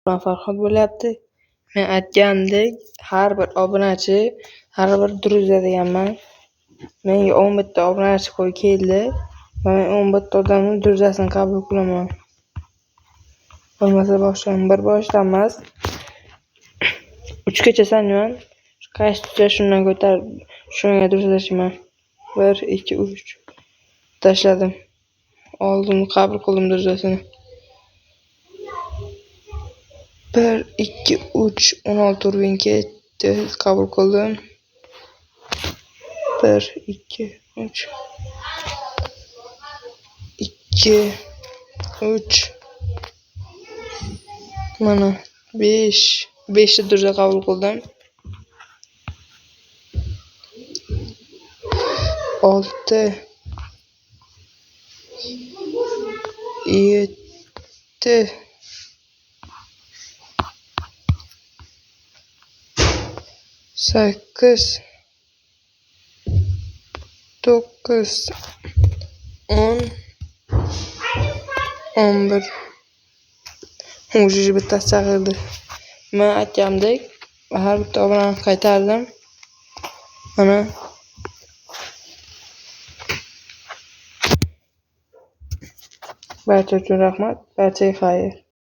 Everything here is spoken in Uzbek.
Bilan Farhod bo'lyapti. Men aytgandek, har bir obunachi, har bir друзья deganman. Menga 11 ta obunachi qo'y keldi va men 11 ta odamning друзьяsini qabul qilaman. Bo'lmasa boshdan bir boshdan emas. 3 gacha sanayman. Qaysi tushsa shundan ko'tarib, shunga друзья tashlayman. 1 2 3 tashladim. Oldim, qabul qildim друзьяsini. 1 2 3 16 urvin ketdi, qabul qildim. 1 2 3 2 3 mana 5 5 ta друзья qabul qildim. 6 7 8 9 10 11. Уже bittasi chaqirdi. Men aytgandek, har bitta obunani qaytardim. Mana barcha uchun rahmat, barchaga xayr.